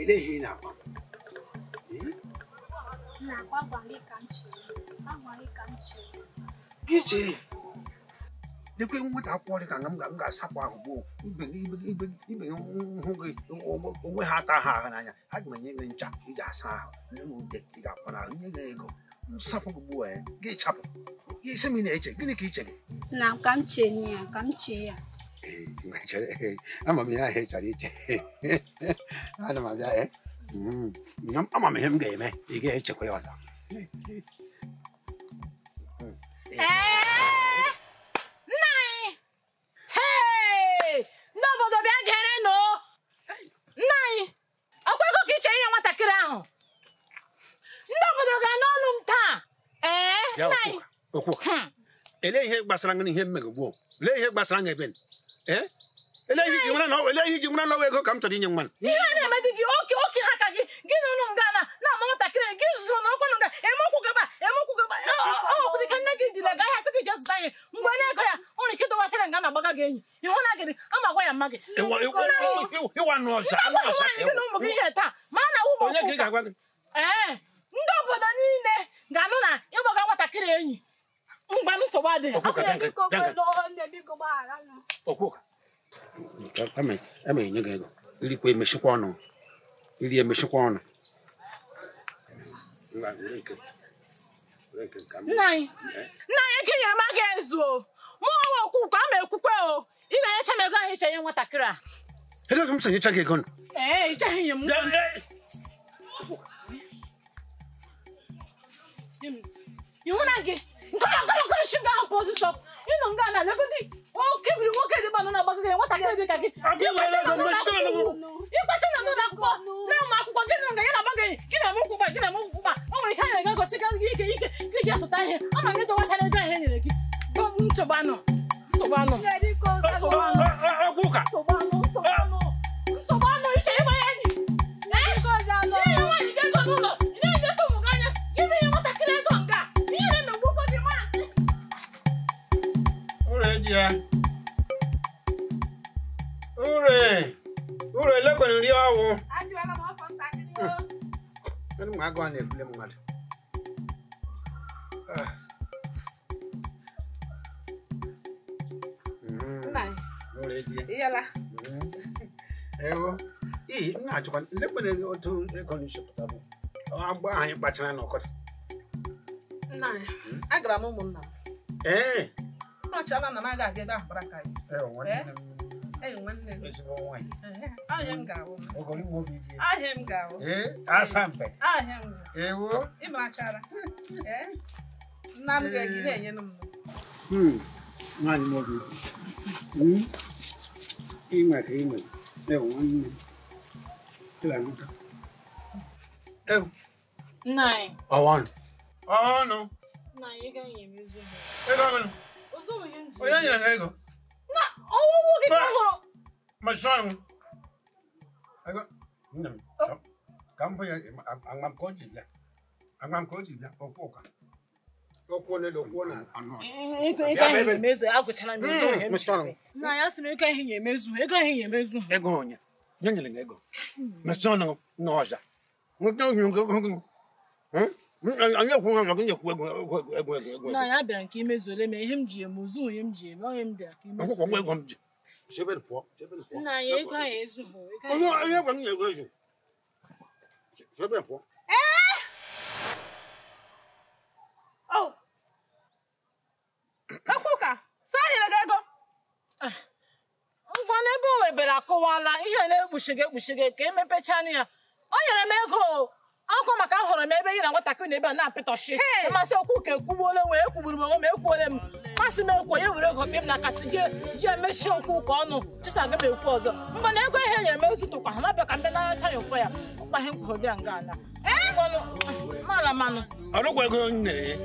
Elee ihe ị na-akwa? Gị chee lekwe nwata akwụkwọ dị ka m ga-asapụ ahụ bụ ibe ibe hụ gị onwe ha ata ha ahụ n'anya. Ha ga enye gị ncha ị ga-asa ahụ, nye gị ude ị ga-akwa n'ahụ, nye gị ego nsapụ gị gbuo ya gị chapụ. Isi m ị na-eche gịnị ka iche gị? Na ka m chee ya, ka m chee ya. Ama m ihe ahụ ị chọrọ iche. Ana m abịa ama m ihe m ga-eme, ị ga-echekwa ya ọzọ. Nna anyị! Hey! Ndị obodo bịa gere nụ! Nna anyị! Ọkwa ego ka iche ihe nwatakịrị ahụ. Ndị obodo ga-anụ ọnụ m taa. Ee, nna anyị. Elee ihe gbasara gị n'ihe mmegbu gboo? Elee ihe gbasara gị ebe? Ee? Elee ihe iji nwere na ego ka m chọrọ inye nwa? Ihe a na-eme dị gị oke oke ha ka gị gị na ụlọ nga na na-ama nwatakịrị gị zụrụ na ọkwanụ nga emekwu gaba emekwu gaba ọ kwuru ka nne gị dịla ga ahịa sị gị jee zụta ihe mgbe onye ego ya o nwere ike dọwasịrị nga na-agbaga gị enyi ịhụ na gịnị ama gwa ya mma gị nwaanyị gị na ụmụ gị ihe taa mara na ụmụ ee ndị obodo niile ga-anụ na ịgbaga nwatakịrị enyi ngwa nsogbu adịghị. Ama enye gị ego irikwa emechikwa ọnụ iri emechikwa ọnụ. Nna anyị ego nyere m aga ezu o mụ ọnwa okwukwe ama ekwukwe o ị ga-enyecha m ego ahụ iche nye nwatakịrị a. Ego ka m si enyecha gị ego? Ee, ịchaghị nye m. Ihu na gị nkọrọ shuga ahụ pụ ọsịsọ ịnọ nga na legodi oke biri nwoke dị gbanụ na-agbago gị nwatakịrị dị ka gị ịkwesị na n'ụlọ akwụkwọ na ụmụ akwụkwọ gị nọ nga ya na-agba gị gị na-eme ụkwụ gị na-eme ụkwụ gba o nwere ike a na-ega gosi gị ike ike gị ji azụta ihe ama gị dọwachara ego ahụ e nyere gị nsogbu anọ nsogbu anọ nsogbu anọ iche ịgba ya enyi ihe nwaanyị gị ego n'ụlọ ị na-edeta ụmụ gị anya gị bụ ihe nwatakịrị ego nga ihe na-emegbu gị maasị. Ure! Ure elekwere nri ọwụ. Ndị agụ a na-ebule mmadụ. Ewo, ii, m na-achọkwa elekwere otu ego nchepụta bụ agba anyị kpachara n'ọkọchị. Nna, agara m ụmụnna m. Ee. Nọchala na m agaghị aga ebe ahụ gbara ka anyị. Ee, nwanne m. Ezigbo nwaanyị. Ahịa m ga-awụ. Ogori nwa obi dị. Ahịa m ga-awụ. Ee, asampe. Ahịa m ga. Ewo. Ị marachara. Ee. Nna m ga-egi na-enye m. Nwaanyị m obi. Inwe ka inwe. Ewo nwanne m. Tụla nụta. Ewo. Nna anyị. Ọwanụ. Ọnụ. Nna anyị ego anyị emezu. Ego ọnụ. Onye nyere gị ego? Na ọwụwụ gị ka hụrụ. Mechie ọnụ. Ego nne m ka m bụ ya agba m ka o ji bịa. Agba m ka o ji bịa okwu ụka. Okwu n'elu okwu na anụ. Ego ahụ emezu agụchara m ezu ihe m. Nna ya sị m ego ahụ emezu ego ahụ emezu. Ego onye? Nye nyere gị ego. Mechie ọnụ n'ọja. Nwoke onye anyị ekwu nwa gị nyekwu ego ego ego ego. Na ya bịara nke imezuole m ihe m ji eme ozu onye m ji eme onye m bịara ka imezu. Akwụkwọ nwa ego m ji. Chebe pụọ, chebe pụọ. Nna ya ego ahụ ezughị. Onye onye gwa m nye ego ezu. Chebe pụọ. Ee! Oh. Ekwuka, sa nyere gị ego. Ngwa n'ebe o webere akọwala ihe na-ekpuchige ekpuchige ka emepechaa ya. O nyere m ego. Ọkụ maka ahụrụ m ebe gị na nwatakịrị na ebe a na-apịtọchi masị okwu ka ekwugbuola onwe ekwugburu m onwe m ekwuole m masị m ekwu ya were ego kpe m n'aka si jee jee mechie okwu ụka ọnụ chisa aga m ekwu ọzọ mgbe na ego ihe nyere m ezutụkwa ha mabịa ka m bịa n'acha ya ụfọ ya ọkpaghị m kwuru bịa nga ala mala manụ ọrụkwa ego nyere ya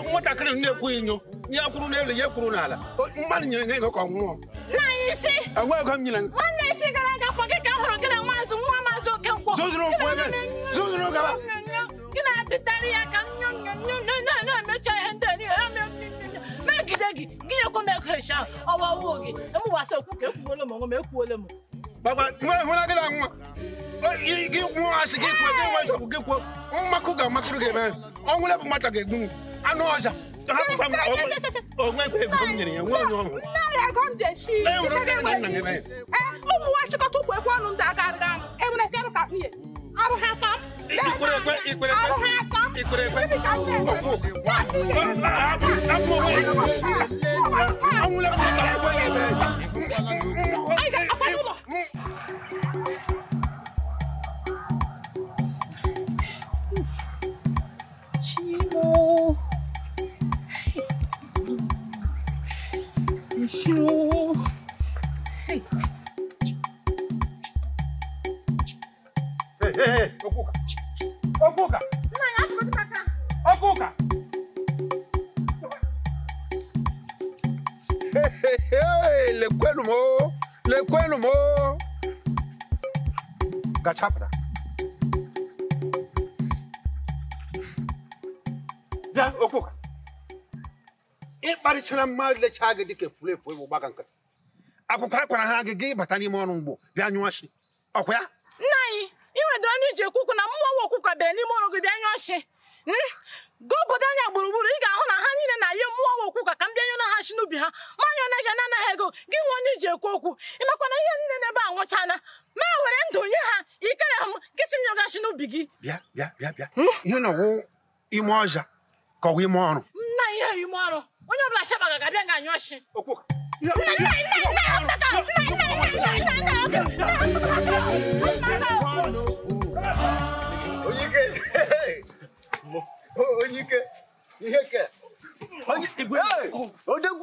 nwatakịrị na-ekwu inyo ya kwuru n'elu ya kwuru n'ala mmadụ nyere ya ego ka ọ nwụọ na anyị isi agwa ego m nyere nwanne echi gara aga kwa gị ka m hụrụ gị na maazị nwa maazị Okenkwo gị na-apịtarị ya ka na-emecha ihe ndị niile megide gị gị nyekwa m ego echi ahụ ọwa wuo gị emụwasị okwu ka ekwuole m onwe m ekwuole m baba hụra gị na nwa Gị nwụọ asị gị kwuo gị nwe eziokwu gị kwuo mmakụ ga-amakụrụ gị ebe ọnwụ bụ nwata ga-egbu anụ ọzọ onwe ego m nyere ya nwe onye ọhụrụ ụmụ nwa chịkọta ụkwụ ekwe ọnụ ndị agarịga anụ enwere kerụ ka nwunye arụ ha ka m arụ ha ka m Chimo. Chimo. Hey. Hey, hey, hey, Okuka. Okuka. Okuka. Hey, hey, hey, lekwenu mo. Lekwenu mo. Gachapụta. Bịa, Okuka. Ịkparịchara mmadụ lechaa gị dịka efuru efu ewu gbaga nkịtị. Akwụkwọ akwara ha gị gị bata n'ime ọrụ ugbo bịa nyụọ shi. Ọkwa ya? Nna anyị, ị nwedịrị ọnụ iji ekwu okwu na mmụọ nwa Okuka bịara n'ime ọrụ gị bịa nyụọ shi. Gụọ anya gburugburu ị ga-ahụ na ha niile na-ayọ mmụọ nwa Okuka ka m bịa nyụọ ha shi n'ubi ha ma anyụ na gị anaghị ego gị nwe ọnụ iji ekwu okwu ịmakwa na ihe niile n'ebe a nwụchana ma e were ndụ nye ha ikere m gị si m nyụọ gashi n'ubi gị. Bịa bịa bịa bịa. Ihe na ọwụ ime ọja ka ọwụ ime ọrụ. Nna ihe ime ọrụ onye ọbụla shabaga ga-abịa nga anyụ shi. Okuka. Onyike, ihe ke. Odogwu,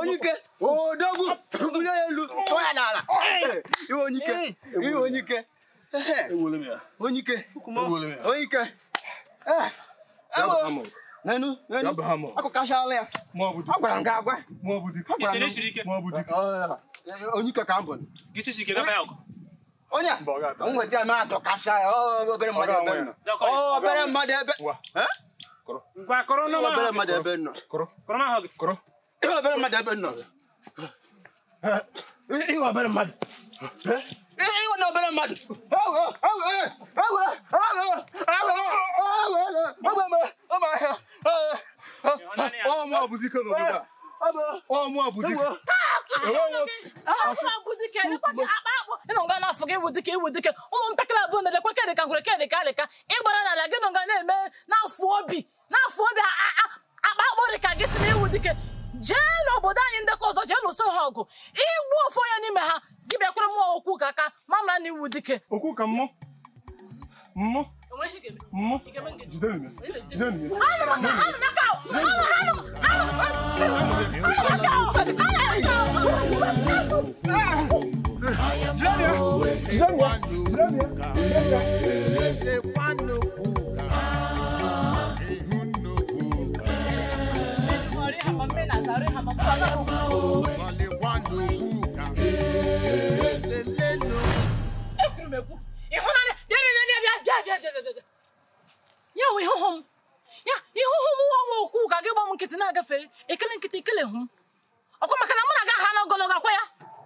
Onyike, odogwu, bulie elu, tụọ ya n'ala. Iwe Onyike, iwe Onyike. Onyike, Onyike. Nenu, nenu. Akụkashala ya. Agwara m gị agwa. Onyike ka m bụ. Onye a, m nweta ya ma adọkasịa ya, obere mmadụ ebe nọ. Obere mmadụ ebe. Obere mmadụ ebe nọ. Obere mmadụ ebe nọ. Ihe obere mmadụ. Ihe na obere mmadụ. Ịnọ nga n'afọ gị ewu dike ewu dike ụmụ mpekele abụọ na-elekwe kedịka nkwere kedịka alịka ịgbara n'ala gị nọ nga na-eme na-afụ obi akpa akpọrị ka gị si na ewu dike jee n'obodo anyị ndekọ ọzọ jee lụso ha ọgụ igbu ofu onye n'ime ha gị bịakwere mmụọ okwu ka aka ma mara na iwu dike okwu ka mmụ mmụ mmụ jidere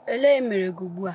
Elee mere gị ugbu a?